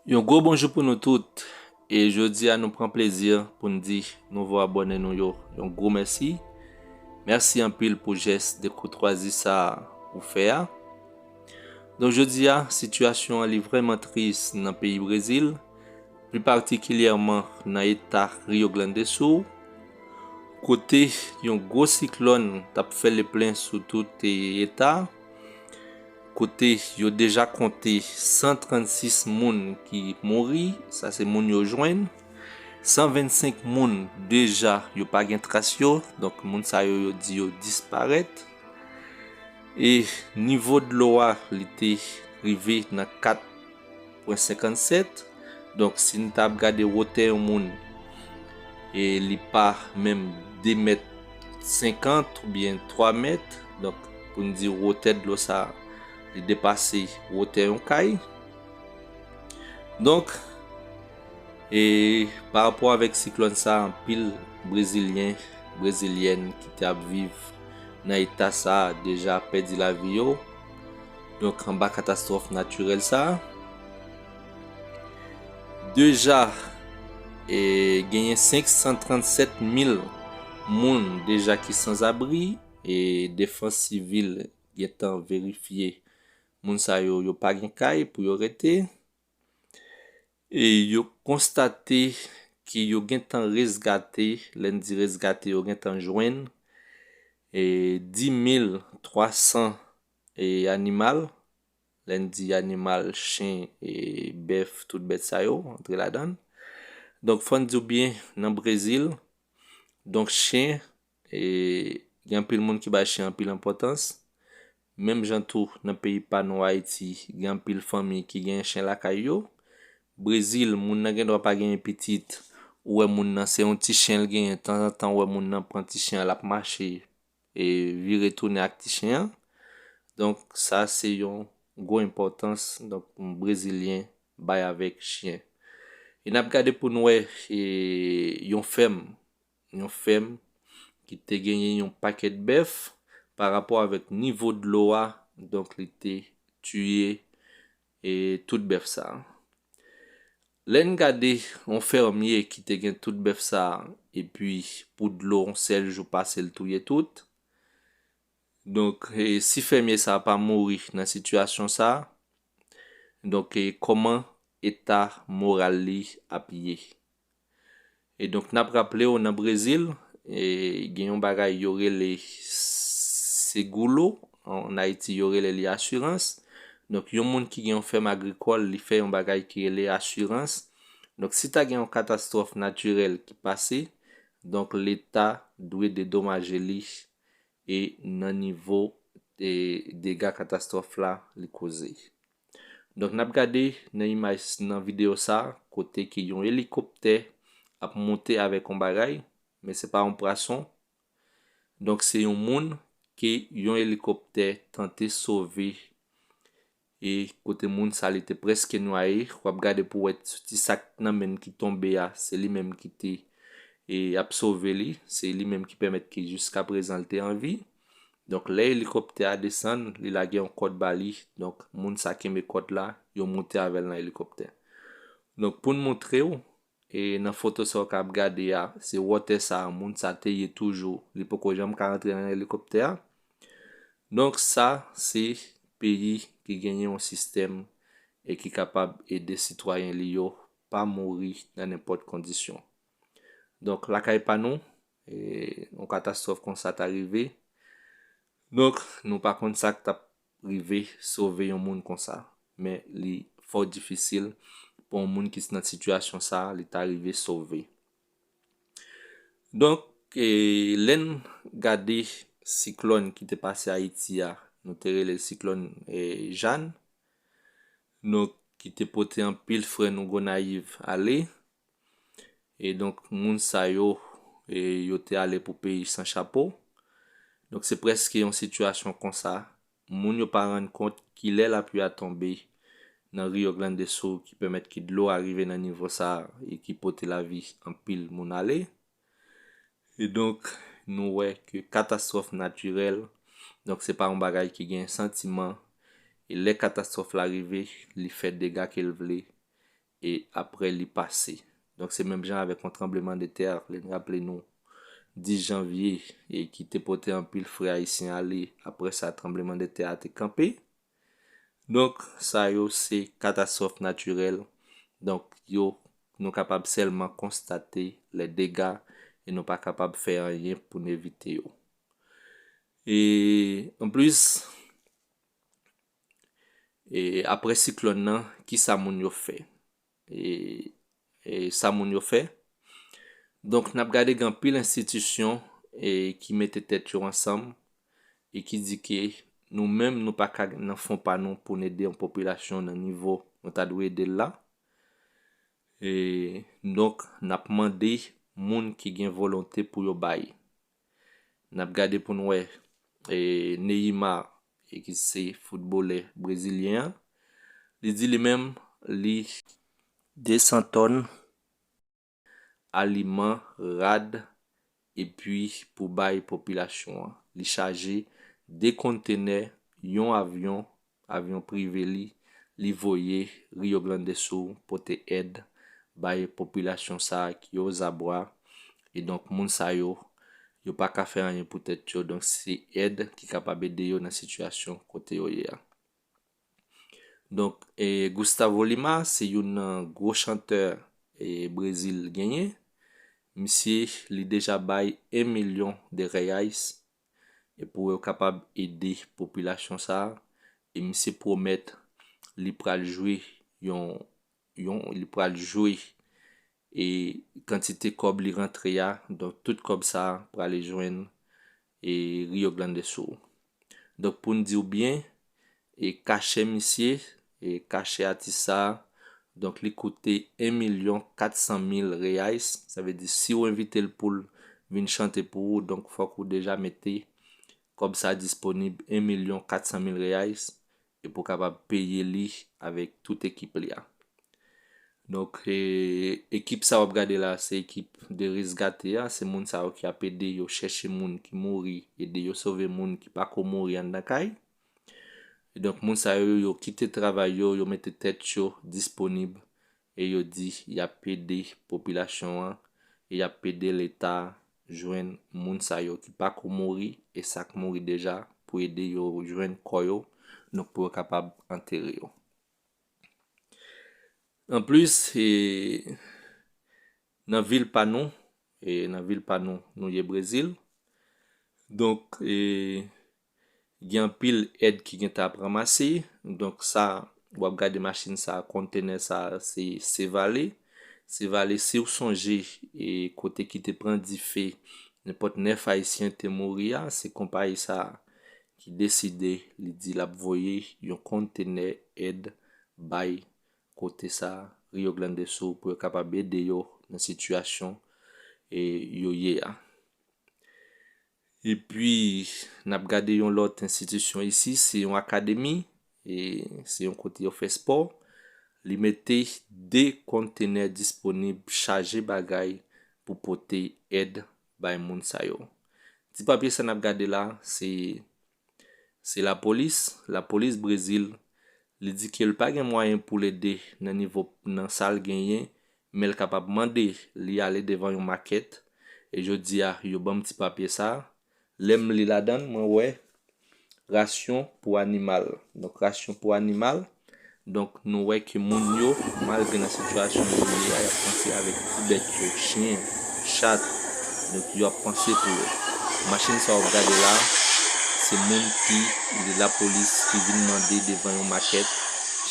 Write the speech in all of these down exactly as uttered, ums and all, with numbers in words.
Yon gwo bonjou pou nou tout. E jodi a nou pran plezi pou n di nouvo abòne nou yo yon gwo mèsi. Mèsi anpil pou jès de koutwazi sa ou fè a. Donk jodi a, sitiyasyon an li vrèman tris nan peyi Brezil, pli patikilyèman nan eta Rio Grande do Sul, kote yon gwo siklòn t ap fè leplen sou tout eta, kote yo deja konte san trannsis moun ki mouri, sa se moun yo jwenn, san vennsenk moun deja yo pa gen tras yo, donk moun sa yo, yo di yo disparèt. E nivo dlo a, li te rive nan kat pwen senkannsèt. Donk, si n t ap gade wotè yon moun, e li pa menm de mèt senkant oubyen twa mèt, donk, pou n di wotè dlo sa, li depase wotè yon kay. Donk, e pa rapò avèk siklòn sa, anpil Brezilyen, Brezilyèn ki te ap viv nan eta sa deja pèdi lavi yo. Donk, anba katastwòf natirèl sa, deja, e, genyen senk san trannsèt mil moun deja ki sanzabri, e defans sivil gentan verifye moun sa yo, yo pa gen kay pou yo rete. E yo konstate ke yo gentan resgate, lè n di resgate, yo gentan jwenn, e, dis mil twa san, e, animal. Lè n di animal, chen, e, bèf, tout bèt sa yo antre ladan l. Donk, fò n di w byen, nan Brezil, donk, chen, e, gen anpil moun ki bay chen anpil enpòtans. Menm jan tou, nan peyi pa nou, Ayiti, gen anpil fanmi ki gen chen lakay yo. Brezil, moun nan gen dwa pa genyen pitit, ou wè moun nan se yon ti chen l genyen, tanzantan ou wè moun nan pran ti chen an, l ap mache, e vire tounen ak ti chen an. Donk, sa se yon gwo enpòtans, donk, Brezilyen bay avèk chen. E n ap gade pou n wè, e, yon fèm, yon fèm ki te genyen yon pakèt bèf, pa rapò avèk nivo dlo a, donk, li te tiye, e, tout bèf sa. Lè n gade yon fèmye ki te gen tout bèf sa, epi pou dlo yon sèl jou pase, l touye tout. Donk, e, si fèmye sa pa mouri nan sitiyasyon sa, donk, e, kòman eta moral li ap ye? E donk, n ap raple w, nan Brezil, e, gen yon bagay yo rele seguro, an Ayiti, yo rele li asirans. Donk, yon moun ki gen yon fèm agrikòl, li fè yon bagay ki rele asirans. Donk, si ta gen yon katastwòf natirèl ki pase, donk, Leta dwe dedomaje li e nan nivo, e, dega katastwòf la li koze. Donk, n ap gade nan imaj, nan videyo sa, kote ke yon elikoptè ap monte avèk yon bagay, men se pa yon pwason. Donk, se yon moun ke yon elikoptè tante sove, e kote moun sa, li te prèske nwaye. W ap gade pou wè ti sa k nan men l ki tonbe a, se li menm ki te, e, ap sove li, se li menm ki pèmèt ke jiskaprezan l te an vi. Donk, lè elikoptè a desann, li lage yon kòd ba li. Donk, moun sa kenbe kòd la, yo monte avè l nan elikoptè. Donk, pou n montre w, e nan foto sa w ka ap gade a, se wotè sa a, moun sa te ye toujou, li poko janm ka rantre nan elikoptè a. Donk, sa se peyi ki genyen yon sistèm e ki kapab ede sitwayen li yo pa mouri nan nenpòt kondisyon. Donk, lakay pa nou, e, yon katastwòf konsa ta rive. Donk, nou pa konn sa k t ap rive sove yon moun konsa. Men li fò difisil pou yon moun ki nan sitiyasyon sa a, li ta rive sove. Donk, e, lè n gade siklòn ki te pase Ayiti a, nou te rele l siklòn, e, Jeanne. Donk, ki te pote anpil frè nou Gonayiv ale. E donk, moun sa yo, e, yo te ale pou peyi san chapo. Donk, se prèske yon sitiyasyon konsa. Moun yo pa rann kont kilè lapli a tonbe nan Rio Grande do Sul ki pèmèt ke dlo a rive nan nivo sa a e ki pote lavi anpil moun ale. E donk, nou wè ke katastwòf natirèl, donk, se pa yon bagay ki gen santiman. E lè katastwòf la rive, li fè dega ke l vle. e apre li pase. Donk, se menm jan avèk yon tranblemanntè, lè n raple nou, dis janvye, e ki te pote anpil frè ayisyen ale, apre sa, tranblemanntè a te kanpe. Donk, sa yo se katastwòf natirèl. Donk, yo, nou kapab sèlman konstate lè dega e nou pa kapab fè anyen pou n evite yo. E anplis, e apre siklòn nan, ki sa moun yo fè? E, e sa moun yo fè? Donk, n ap gade gen anpil enstitisyon e ki mete tèt yo ansanm e ki di ke nou menm, nou pa ka nan fon pa nou pou n ede yon popilasyon nan nivo nou ta dwe ede l la. E donk, n ap mande moun ki gen volonte pou yo bay. N ap gade pou n wè, e, Neymar, e ki se foutbolè brezilyen an, li di li menm, li de san tòn aliman, rad, epi pou bay popilasyon an. Li chaje de kontenè, yon avyon, avyon prive li, li voye Rio Grande do Sul pote èd bay popilasyon sa a ki Ozabwa. E donk, moun sa yo, yo pa ka fè anyen pou tèt yo. Donk, se èd ki kapab ede yo nan sitiyasyon kote yo ye a. Donk, e, Gustavo Lima se youn nan gwo chantè, e, Brezil genyen. Misye, li deja bay en milyon de reais e pou yo kapab ede popilasyon sa a. E misye pwomèt li pral jwe yon, yon, li pral jwe e kantite kòb li rantre a, donk tout kòb sa a prale jwenn e Rio Grande do Sul. Donk, pou n di w byen, e kachè misye, e kachè atis sa a, donk, li koute en milyon kat san mil reais. Sa vle di, si w envite l pou l vin chante pou ou, donk, fòk ou deja mete kòb sa a disponib, en milyon kat san mil reais, e pou w kapab peye li avèk tout ekip li a. Donk, e, ekip sa w ap gade la, se ekip de resgate a, se moun sa yo ki ap ede yo chèche moun ki mouri, ede yo sove moun ki pa ko mouri anndan kay. E donk, moun sa yo, yo kite travay yo, yo mete tèt yo disponib, e yo di y ap ede popilasyon an, e y ap ede Leta jwenn moun sa yo ki pa ko mouri, e sa k mouri deja, pou ede yo jwenn kò yo, donk pou yo kapab antere yo. Anplis, e, nan vil pa nou, e, nan vil pa nou, nou ye Brezil. Donk, e, gen anpil èd ki gentan ap ranmase. Donk, sa, w ap gade machin sa, kontenè sa, se Cevale. Cevale, si w sonje, e, kote ki te pran dife, nenpòt nèf Ayisyen te mouri a, se konpayi sa ki deside, li di l ap voye yon kontenè èd bay kote sa, Rio Grande do Sul, pou yo kapab ede yo nan sitiyasyon, e, yo ye a. Epi, n ap gade yon lòt enstitisyon isi, se yon akademi, e se yon kote yo fè spò. Li mete de kontenè disponib chaje bagay pou pote èd bay moun sa yo. Ti papye sa n ap gade la, se, se lapolis, lapolis Brezil. Li di ke l pa gen mwayen pou l ede nan nivo, nan sa l genyen, men l kapab mande li ale devan yon makèt. E jodi a, yo ban m ti papye sa. Lè m li ladan l, mwen wè rasyon pou animal. Donk, rasyon pou animal. Donk, nou wè ke moun yo, malgre nan sitiyasyon yo ye a, y ap panse avèk ti bèt yo, chen, chat. Donk, yo ap panse pou yo. Machin sa w ap gade la, se moun ki, lapolis ki vin mande devan yon makèt.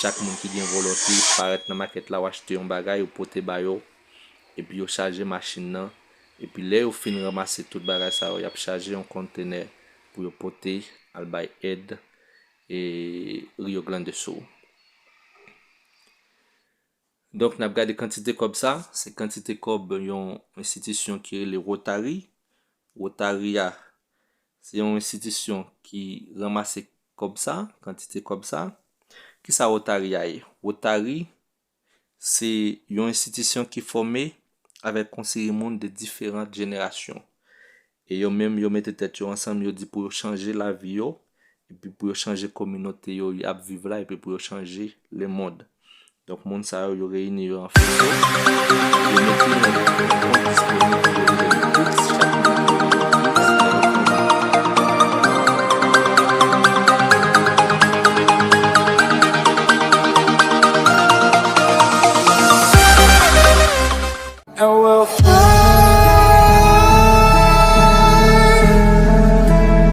Chak moun ki gen volonte parèt nan makèt la, w achte yon bagay, ou pote ba yo. Epi yo chaje machin nan. Epi lè yo fin ranmase tout bagay sa yo, y ap chaje yon kontenè pou yo pote al bay èd, e, Rio Grande do Sul. Donk, n ap gade kantite kòb sa, se kantite kòb yon enstitisyon ki rele Rotary. Rotary a, se yon enstitisyon ki ranmase kòb sa, kantite kòb sa. Kisa Rotary a ye? Rotary, se yon enstitisyon ki fòme avèk yon seri moun de diferan jenerasyon. E yo menm, yo mete tèt yo ansanm, yo di pou yo chanje lavi yo, epi pou yo chanje kominote yo, y ap viv la, epi pou yo chanje lemonn. Donk, moun sa yo, yo reyini yo an faisceau. Yo mete nan yon kont disponib ki rele Netflix, chak moun ki gen Netflix,